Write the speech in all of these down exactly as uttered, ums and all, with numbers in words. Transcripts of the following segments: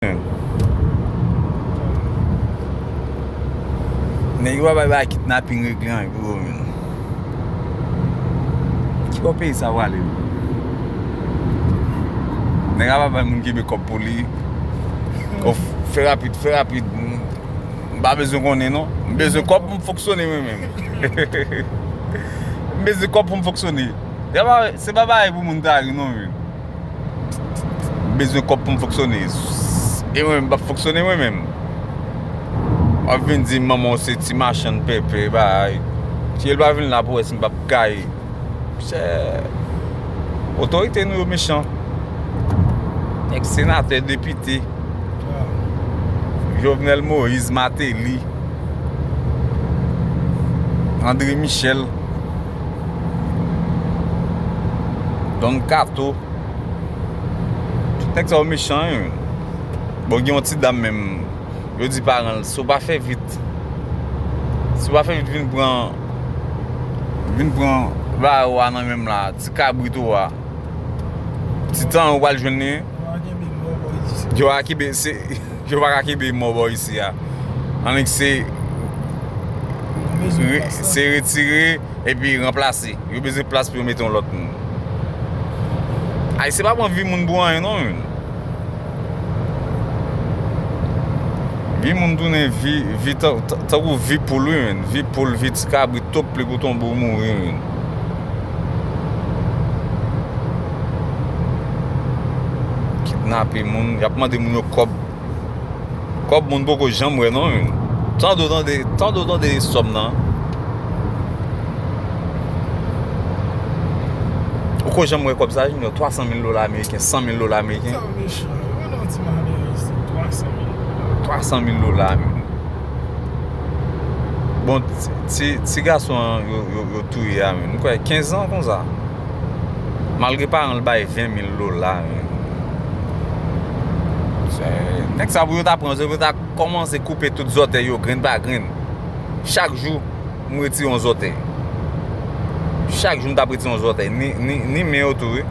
Nèg yo pa bay bay kidnaping regle anyen pou yo menm. Ki bò peyi sa pwale? Nèg la pa bay moun kenbe kòb pou li. Ou fè rapid, fè rapid. M pa bezwen konnen non. M bezwen kòb pou m fonksyone mwen menm. M bezwen kòb pou m fonksyone. Se pa, se pa bagay pou moun ta ri non, wi. M bezwen kòb pou m fonksyone. E mwen menm, m p ap fonksyone mwen menm. W ap vin di m manman w se ti machann pèpè, bagay. Si l pa vin la pou wè si m p ap gaye. Chè, otorite nou yo mechan. Nèg senatè, depite, Jovenel Moïse, Martelly, André Michel, Don Kato. Tout nèg sa yo mechan, wi. Bon, gen yon ti dam menm, yo di paran l, si w pa fè vit, si w pa fè vit, vin pran, vin pran baro a nan men m la, ti kabrit ou a. Ti tan ou pral jwenn li. Yo pa kenbe mò bò isi. Yo pa kenbe, se, yo pa ka kenbe mò bò isi a. Annik se, se retire epi ranplase. Yo bezwen plas pou yo mete yon lòt moun. Ayisyen pa pran vi moun pou anyen non, menn. Vi moun tounen vi, vi tan-, tan-, tankou vi poul, wi, menn. Vi poul, vi ti kabrit, twòp pli pou tonbe w mouri, menn. Kidnape moun, y ap mande moun yo kòb. Kòb moun poko janm wè non, menn. Tande w tande, tande w tande sòm nan. Ou ko janm wè kòb sa, Junior? Twa san mil dola ameriken, san mil dola ameriken. Sa mechan, yo nan ti malere isi, twa san mil dola. Twa san mil dola, menn. Bon, ti, ti, ti gason an, yo, yo, yo touye a, menn. M kwè kenz an konsa. Malgre paran l bay ven mil dola, menn. Se, nèg sa pou yo ta pran, se pou yo ta kòmanse koupe tout zòtèy yo, grenn pa grenn. Chak jou, m retire yon zòtèy. Chak jou, m t ap retire yon zòtèy. Ni, ni, ni men yo tou, wi.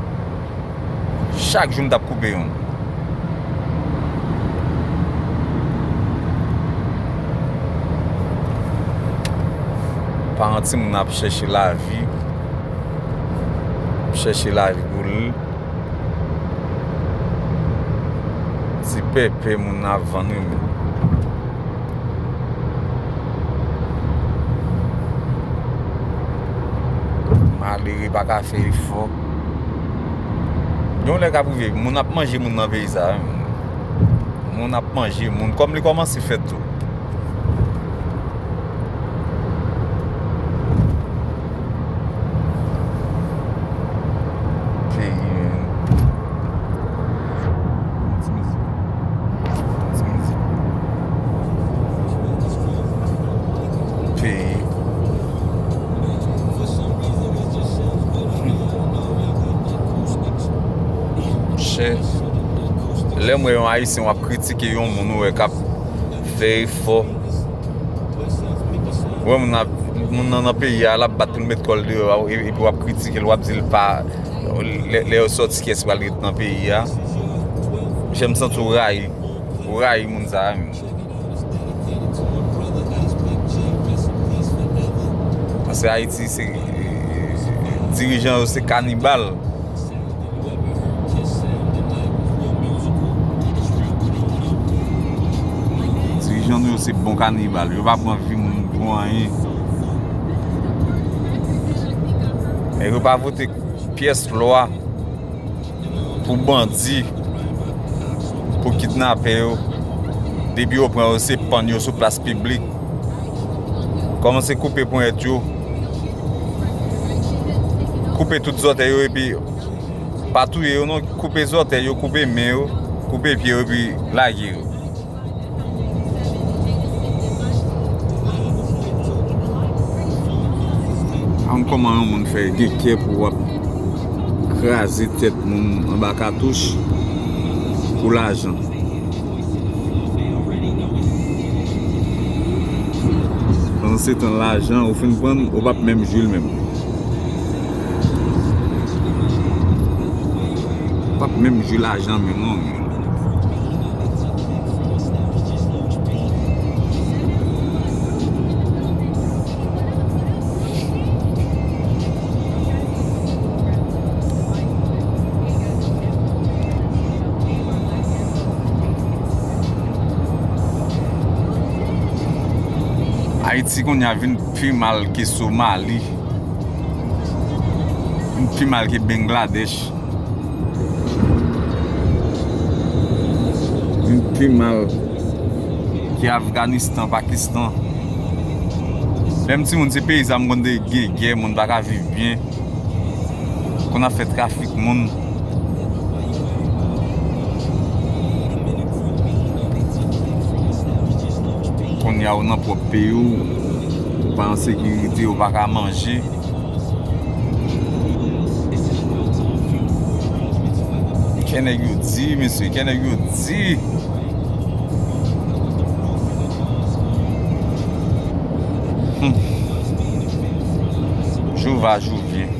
Chak jou, m t ap koupe youn. Paran timoun ap chèche lavi, ap chèche lavi pou li. Ti pèpè moun ap vann wi menm. Malere pa ka fè efò. Gen yon lè k ap rive, moun ap manje moun nan peyi sa, wi. Moun ap manje moun. Kòm li kòmanse fèt tou. Peyi, menn. Ti mizik. Ti mizik. Peyi. Chè. Lè m wè yon Ayisyen w ap kritike yon moun ou wè k ap fè efò. Ou wè moun ap, moun nan nan peyi a, l ap bat pou l met kò l deyò, e, epi w ap kritike l, w ap di l pa, lè, lè yo sòti, kiyès ki pral ret nan peyi a. Jan m santi w rayi, w rayi moun sa a menm. Paske Ayiti se, dirijan yo se kanibal. Dirijan nou yo se bon kanibal, yo pa pran vi moun pou anyen. E yo pa vote pyès lwa pou bandi, pou kidnapè yo. Depi yo pran yo, se pann yo sou plas piblik. Kòmanse koupe ponyèt yo, koupe tout zòtèy yo, epi pa touye yo non, koupe zòtèy yo, koupe men yo, koupe pye yo, epi lage yo. An kòman yon moun fè gen kè pou w ap kraze tèt moun anba katouch pou lajan? Pandan se tan lajan, ou fin pran, ou p ap menm jwi l menm. Ou p ap menm jwi lajan menm non. Ayiti kounye a vin pi mal ke Somali, vin pi mal ke Bangladesh, vin pi mal ke Afganistan, Pakistan. Lè m timoun, se peyi sa m konn te gen gè, moun pa ka viv byen. Konn ap fè trafik moun. Kounye a ou nan pwòp peyi w, ou pa an sekirite, ou pa ka manje. Kè nèg yo di, mesye, kè nèg yo di. Hmm. Jou va, jou vyen.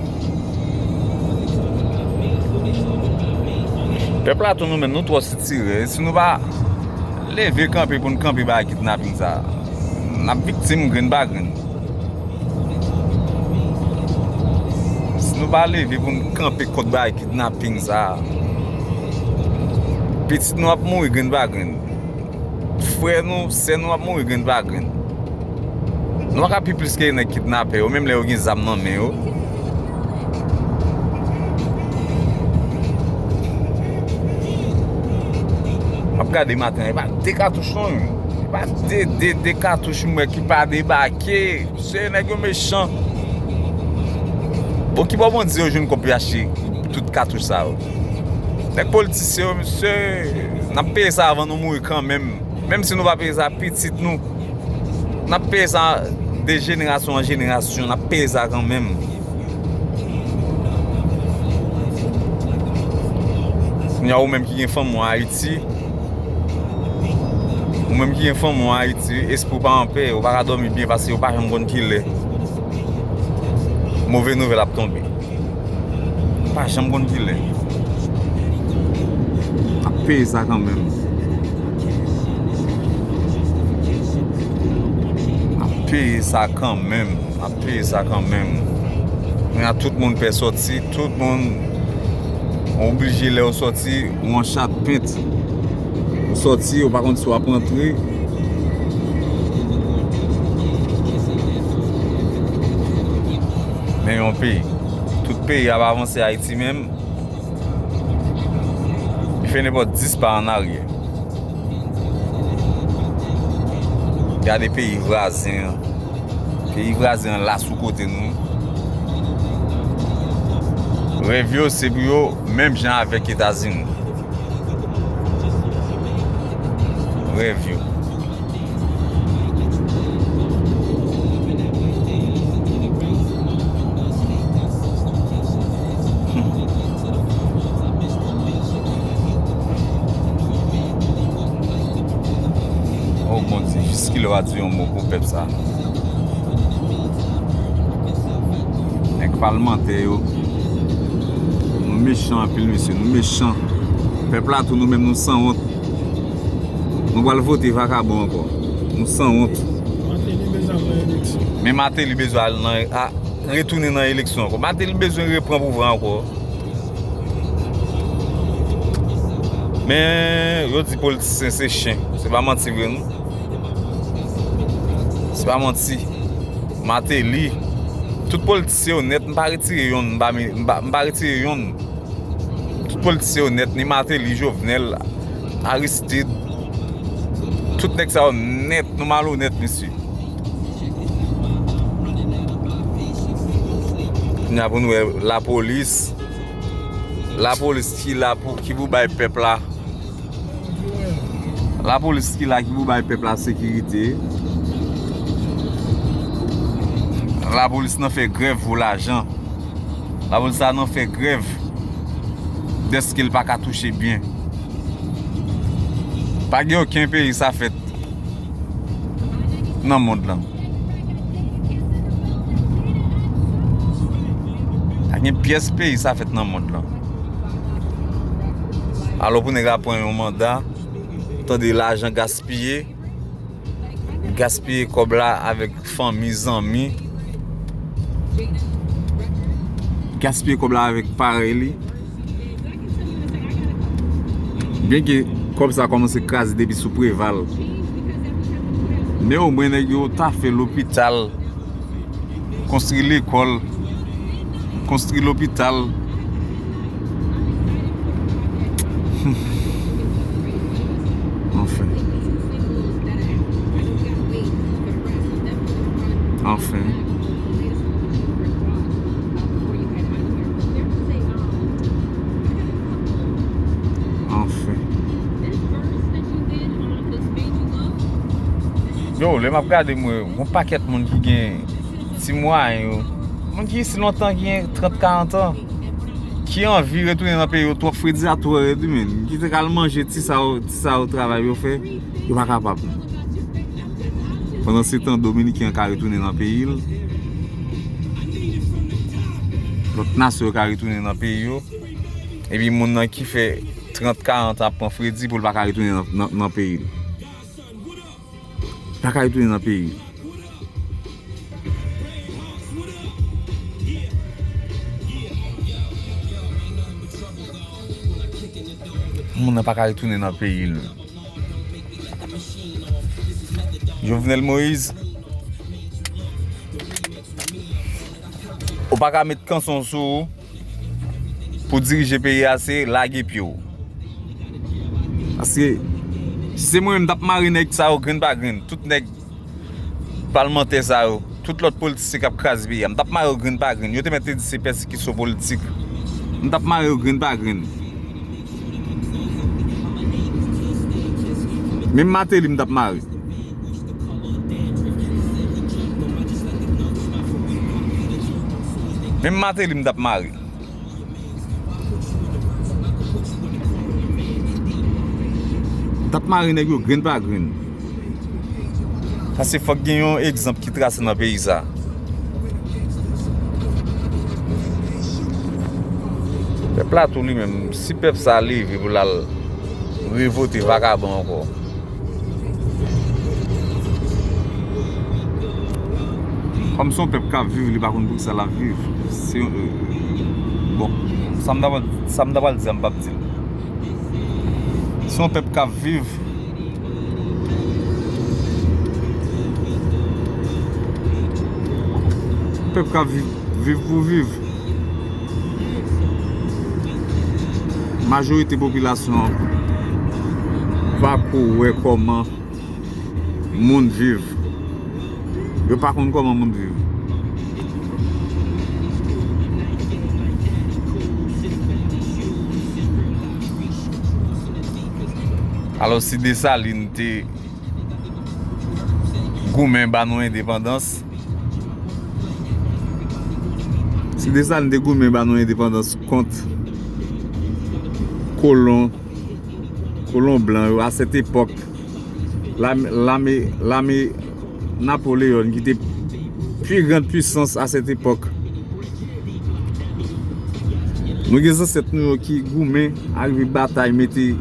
Pèp la tou nou menm, nou twò sitirè. Si nou pa leve kanpe pou n kanpe bay kidnaping sa, n ap viktim grenn pa grenn. Si nou pa leve pou n kanpe kont bay kidnaping sa, pitit nou ap mouri grenn pa grenn. Frè nou, sè nou ap mouri grenn pa grenn. Nou pa ka pi plis ke nèg kidnapè yo, menm lè yo gen zam nan men yo. M ap gade maten an, e pa de katouch non, e pa de, de, de katouch m wè ki pa debake. Mesye, nèg yo mechan. Bon, ki bò bandi yo jwenn kòb pou y achte tout katouch sa yo? Nèg politisyen yo, mesye, n ap peye sa avan nou mouri kanmenm. Menm si nou pa peye sa, pitit nou, n ap peye sa de jenerasyon an jenerasyon, n ap peye sa kanmenm. Kounye a, ou menm ki gen fanmi w Ayiti, ou menm ki gen fanmi w Ayiti, espri w pa anpè, ou pa ka dòmi byen paske ou pa janm konn kilè move nouvèl ap tonbe. Ou pa janm konn kilè. Ap peye sa kanmenm. Ap peye sa kanmenm. Ap peye sa kanmenm. Kounye a tout moun pè sòti, tout moun oblije lè yo sòti, ou an chat pent. Ou sòti, ou pa konn si w ap rantre. Men yon peyi. Tout peyi ap avanse, Ayiti menm, li fè nenpòt dis pa annaryè. Gade peyi vwazen an. Peyi vwazen an la sou kote nou. Rèv yo se pou yo menm jan avèk Etazini. Rèv yo. Oh Bondye, jiskilè w a di yon mo pou pèp sa? Nèg palmantè yo, nou mechan anpil, mesye, nou mechan. Pèp la tou, nou menm, nou sanwont. Nou pral vote vakabon ankò. Nou sanwont. Martelly bezwen al nan eleksyon. Men Martelly bezwen al nan, a, retounen nan eleksyon ankò. Martelly bezwen repran pouvwa ankò. Men yo di politisyen se chen. Se pa manti vre non. Se pa manti. Martelly, tout politisyen yo nèt, m pa retire yonn, m pa, m pa, m pa retire yonn. Tout politisyen yo nèt, ni Martelly, Jovenel, Aristide. Tout nèg sa yo nèt, nou malonèt, mesye. Kounye a pou nou wè lapolis. Lapolis ki la pou, ki pou bay pèp la. Lapolis ki la ki pou bay pèp la sekirite. Lapolis nan fè grèv pou lajan. Lapolis la nan fè grèv dèske l pa ka touche byen. Pa gen okenn peyi sa fèt nan mond lan. Pa gen pyès peyi sa fèt nan mond lan. Alò pou nèg la pran yon manda, tande lajan gaspiye, gaspiye kòb la avèk fanmi, zanmi, gaspiye kòb la avèk parèy li. Byenke kòb sa kòmanse kraze depi sou Preval. Men omwen nèg yo ta fè lopital, konstwi lekòl, konstwi lopital. Anfen. Anfen. Anfen. Yo, lè m ap gade, m wè yon pakèt moun ki gen ti mwayen yo. Moun ki isit lontan, ki gen trant, karant an, ki anvi retounen nan peyi yo, twòp fredi a twò rèd, wi, men. Ki te ka al manje ti sa yo, ti sa yo travay yo fè, yo pa kapab. Pandansetan, Dominiken an ka retounen nan peyi l. Lòt nasyon yo ka retounen nan peyi yo. Epi moun nan ki fè trant, karant an ap pran fredi pou l pa ka retounen nan, nan, nan peyi l. Pa ka retounen nan peyi l. Moun nan pa ka retounen nan peyi l. Jovenel Moïse, ou pa ka met kanson sou ou pou dirije peyi a, se lage pye w. Paske si se mwen menm, m t ap mare nèg sa yo grenn pa grenn. Tout nèg palmantè sa yo, tout lòt politisyen k ap kraze peyi a, m t ap mare yo grenn pa grenn. Yo te mèt te di se pèsekisyon politik. M t ap mare yo grenn pa grenn. Menm Martelly m t ap mare. Menm Martelly m t ap mare. M t ap mare nèg yo grenn pa grenn. Paske fòk gen yon egzanp ki trase nan peyi sa. Pèp la tou li menm, si pèp sa leve pou l al revote vakabon ankò. Kòm se yon pèp k ap viv, li pa konn poukisa l ap viv. Se yon, bon, sa m ta pral, sa m ta pral di a, m p ap di l. Se yon pèp k ap viv. Pèp k ap viv, viv pou viv. Majorite popilasyon an pa ko wè kòman moun viv. Yo pa konn kòman moun viv. Alò, si Desalin te goumen ba nou endepandans, si Desalin te goumen ba nou endepandans kont kolon, kolon blan yo, a sèt epòk, lame, lame, lame Napoleon ki te pi grand pwisans a sèt epòk. Nou gen zansèt nou yo ki goumen, arive batay, mete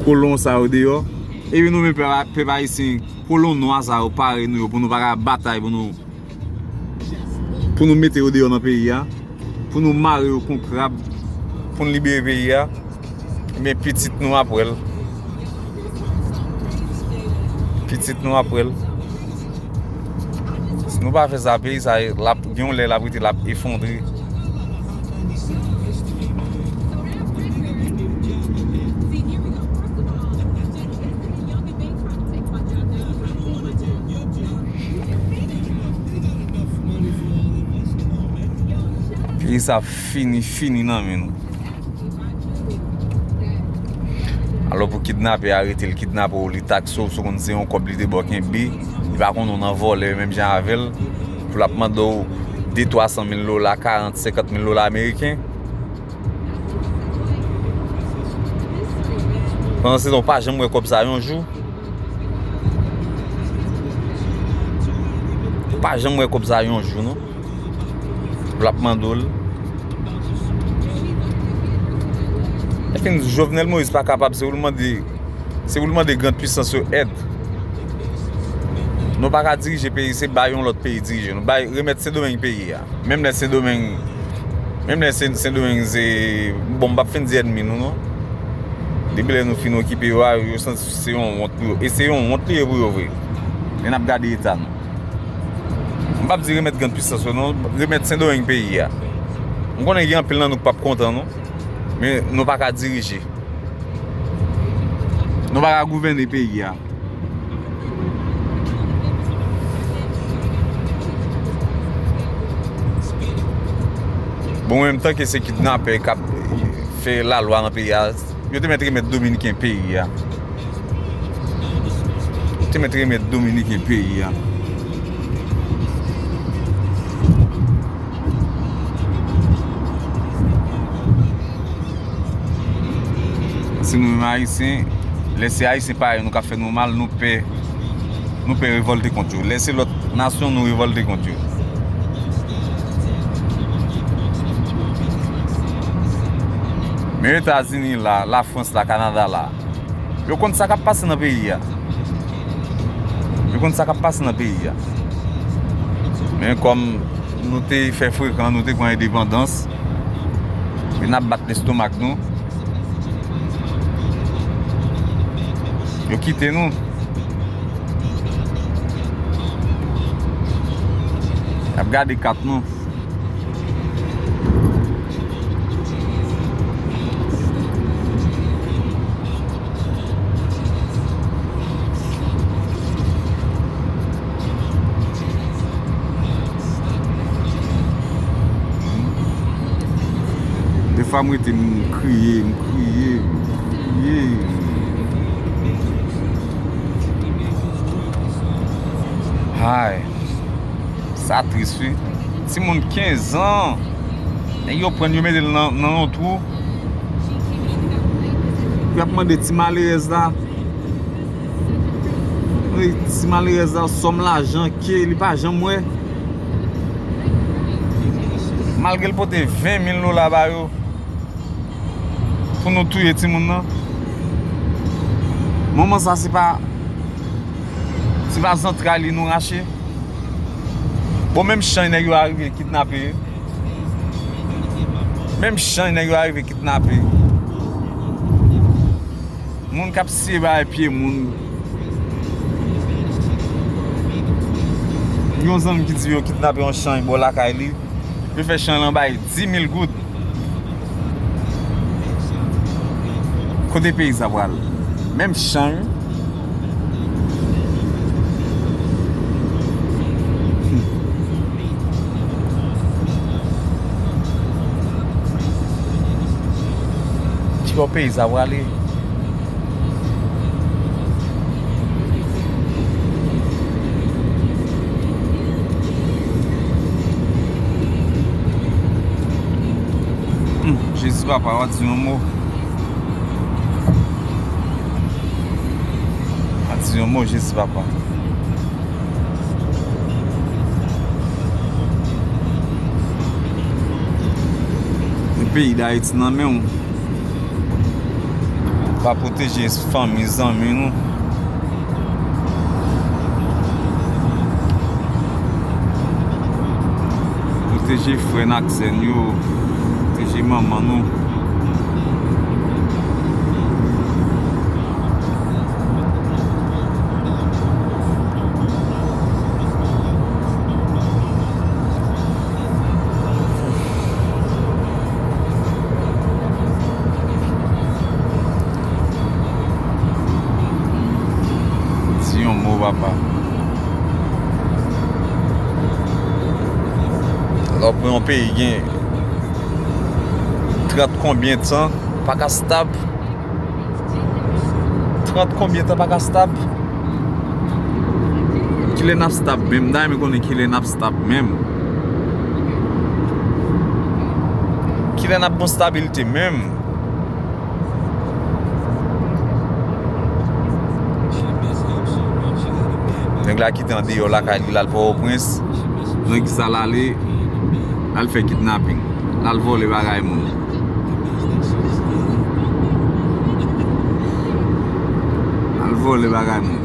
kolon sa yo deyò. Epi nou menm pèp, pèp ayisyen, kolon nwa sa yo pare nou yo pou nou pa ka batay pou nou, pou nou mete yo deyò nan peyi a, pou nou mare yo kon krab, pou n libere peyi a. Ebyen, pitit nou ap wè l. Pitit nou ap wè l. Si nou pa fè sa, peyi sa, l ap gen yon lè l ap rete, l ap efondre. Peyi sa fini, fini nan men nou. Alò pou kidnapè arete l, kidnape w, li takse w, si w konn se yon kòb li te ba w kenbe, li pa konn ou nan vòlè menm jan avè l, pou l ap mande w de twa san mil dola, karant, senkant mil dola ameriken. Pandan se tan, w pa janm wè kòb sa yon jou. W pa janm wè kòb sa yon jou, non. Pou l ap mande w l. Enfen, Jovenel Moïse pa kapab, se pou l mande, se pou l mande grand pwisans yo èd. Nou pa ka dirije peyi, se bay yon lòt peyi dirije nou. Bay, remèt Sendomeng peyi a. Menm lè Sendomeng, menm lè Sen, Sendomeng se, bon, m p ap fin di ènmi nou, non. Depi lè nou fin okipe yo a, yo santi se yon wont pou yo. E se yon wont li ye pou yo vre. Men n ap gade eta nou. M p ap di remèt Grann Pisans yo non, remèt Sendomeng peyi a. M konnen gen anpil nan nou k p ap kontan non, men nou pa ka dirije. Nou pa ka gouvène peyi a. Bon, menm tan ke se kidnapè k ap fè lalwa nan peyi a, yo te mèt remèt Dominiken peyi a. Yo te mèt remèt Dominiken peyi a. Si nou menm Ayisyen, lè se Ayisyen parèy nou k ap fè nou mal, nou pè, nou pè revòlte kont yo. Lè se lòt nasyon, nou revòlte kont yo. Men Etazini la, Lafrans la, Kanada la, yo konn sa k ap pase nan peyi a. Yo konn sa k ap pase nan peyi a. Men kòm nou te fè frekan, nou te pran endepandans, men n ap bat lestomak nou. Yo kite nou. Y ap gade kat nou. Defwa m rete m kriye, m kriye, m kriye. Hay. Sa tris wi. Timoun kenz an. Nèg yo pran l, yo mete l nan, nan yon twou. Y ap mande ti malerèz la. Wi, ti malerèz la, sòm lajan ke li pa janm wè. Malgre l pote ven mil dola ba yo pou nou touye timoun nan. Manman sa se pa, se pa zantray li nou rache. Bon, menm chay nèg yo arive kidnape. Menm chay nèg yo arive kidnape. Moun k ap siye bay pye moun. Yon zanmi ki di yo kidnape yon chay bò lakay li. Yo fè chay lan bay dis mil goud. Kote peyi sa pral? Menm chay wi. Ki bò peyi sa prale? Hmm, Jezi papa, w a di yon mo. W a di yon mo, Jezi papa. E peyi Dayiti nan men w. Pa pwoteje fanmi, zanmi nou. Pwoteje frè n ak sè n yo. Pwoteje manman nou. Di yon mo, papa. Lè w pran yon peyi gen trant konbyen tan, pa ka stab. Trant konbyen tan pa ka stab? Kilè n ap stab menm? M ta renmen konnen kilè n ap stab menm. Kilè n ap gon stabilite menm? Nèg la kite andeyò lakay li, l al Pòtoprens. Nan ki sa l ale? L al fè kidnaping. L al vòlè bagay moun. L al vòlè bagay moun.